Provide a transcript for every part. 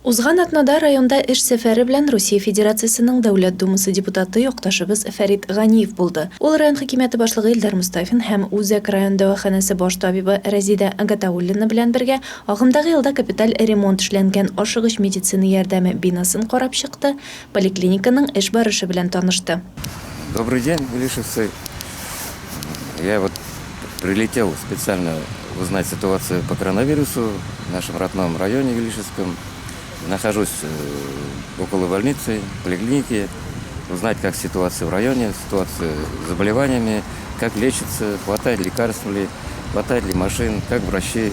Узган атнада районда эш сәфәре белән Русия Федерациясенең Дәүләт Думасы депутаты якташыбыз Фәрит Ганиев булды. Ул район хакимияте башлыгы Илдар Мостафин һәм Үзәк район дәваханәсе баш табибы Рәзидә Гатауллина белән бергә агымдагы елда капиталь ремонт эшләнгән ашыгыч медицина ярдәме бинасын карап чыкты, поликлиниканың эш барышы белән танышты. Добрый день, илишевцы. Я вот прилетел специально узнать ситуацию по коронавирусу в нашем родном районе Илишевском. Нахожусь э, около больницы, поликлиники, узнать, как ситуация в районе, ситуация с заболеваниями, как лечится, хватает лекарств ли, хватает ли машин, как врачи,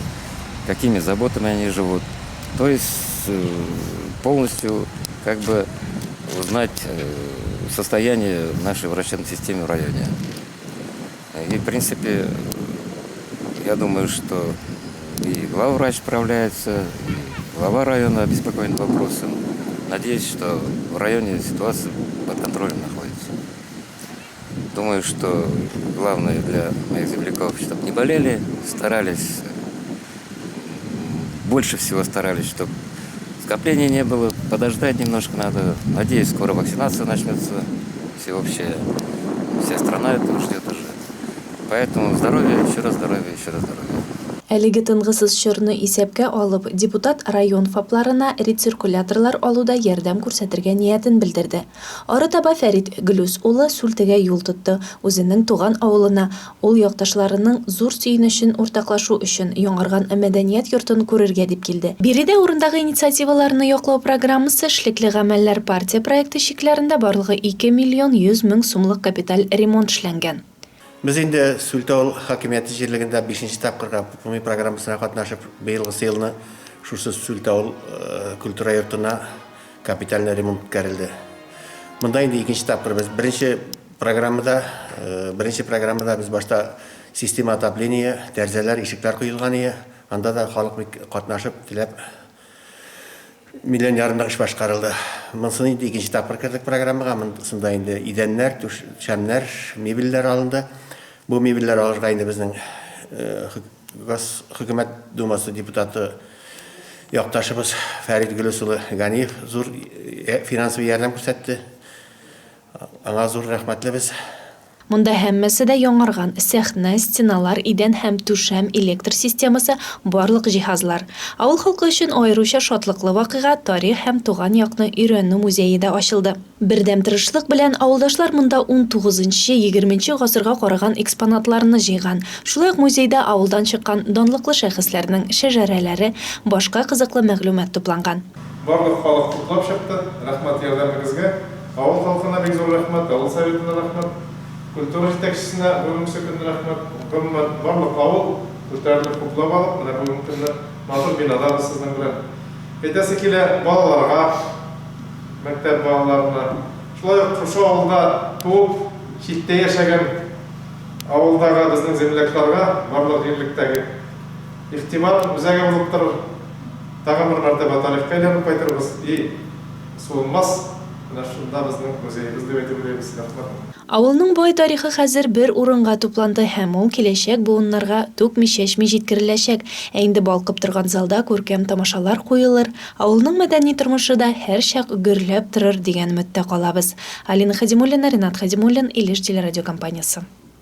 какими заботами они живут. То есть э, полностью как бы узнать э, состояние нашей врачебной системы в районе. И, в принципе, я думаю, что и главврач справляется, и глава района обеспокоен вопросом. Надеюсь, что в районе ситуация под контролем находится. Думаю, что главное для моих земляков, чтобы не болели, старались, больше всего старались, чтобы скопления не было, подождать немножко надо. Надеюсь, скоро вакцинация начнется всеобщая. Вся страна этого ждет уже. Поэтому здоровья, еще раз здоровья, еще раз здоровья. Әлеге тынгысыз чорны исәпкә алып, депутат район ФАПларына рециркуляторлар алуда ярдәм күрсәтергә ниятен белдерде. Арытаба Фәрит Глүс улы Сүлтегә юл тотты, үзенең туган авылына, ул якташларының зур сөенечен уртаклашу өчен яңарган мәдәният йортын күрергә дип килде. Биредә урындагы инициативаларны яклау программасы Эшлекле гамәлләр партия проекты чикләрендә барлыгы 2 миллион 100 мең сумлык капиталь ремонт эшләнгән. Без инде Сүлте авыл хакимияте җирлегендә бишенче тапкырга ППМИ программасына катнашып, быелгысы елны шушы Сүлте авыл культура йортына капитальный ремонт үткәрелде. Монда инде икенче тапкыр без беренче программада, беренче программада без башта система отопления, тәрәзәләр, ишекләр куелган ие. Анда да халык бик катнашып, теләп миллион ярымлык эш башкарылды. Монсын инде икенче тапкыр кердек программага. Монсында инде идәннәр, түшәмнәр, мебельләр алынды. Бу мебельләр алырга инде безнең Хөкүмәт Думасы депутаты якташыбыз Фәрит Гөлүс улы Ганиев зур финансовый ярдәм күрсәтте. Аңа зур рәхмәтлебез. Монда һәммәсе дә яңарган, сәхнә, стеналар, идән һәм түшәм, электр системасы, барлык җиһазлар. Авыл халкы өчен аеруча шатлыклы вакыйга, тарих һәм туган якны өйрәнү музее да ачылды. Бердәм тырышлык белән авылдашлар монда унтугызынчы, егерменче гасырга караган экспонатларны җыйган. Шулай ук музейда авылдан чыккан данлыклы шәхесләрнең шәҗәрәләре, башка кызыклы мәгълүмат тупланган. Барлык халык хуплап чыкты. Рәхмәт ярдәмегезгә. Авыл халкына бик зур рәхмәт, авыл советына рәхмәт, культура җитәкчесенә бүгенге көнне рәхмәт. Гомумән, барлык авыл күтәрелеп хуплап алып, менә бүгенге көнне матур бинада без сезнең белән. Әйтәсе килә, балаларга, мәктәп балаларына, шулай ук шушы авылда туып, читтә яшәгән авылдагы безнең землякларга, барлык җирлектәге игътибар үзәге булып торыр. Тагын бер мәртәбә тарихка әйләнеп кайтырбыз и суынмас, менә шунда безнең музеебыз дип әйтеп уйлыйбыз. Рәхмәт. Авылның бай тарихы хәзер бер урынга тупланды һәм ул киләчәк буыннарга түкми-чәчми җиткереләчәк. Ә инде балкып торган залда күркәм тамашалар куелыр, авылның мәдәни тормышы да һәрчак гөрләп торыр дигән өметтә калабыз. Алина Хадимуллина, Ренат Хадимуллин, Илеш телерадиокомпаниясе.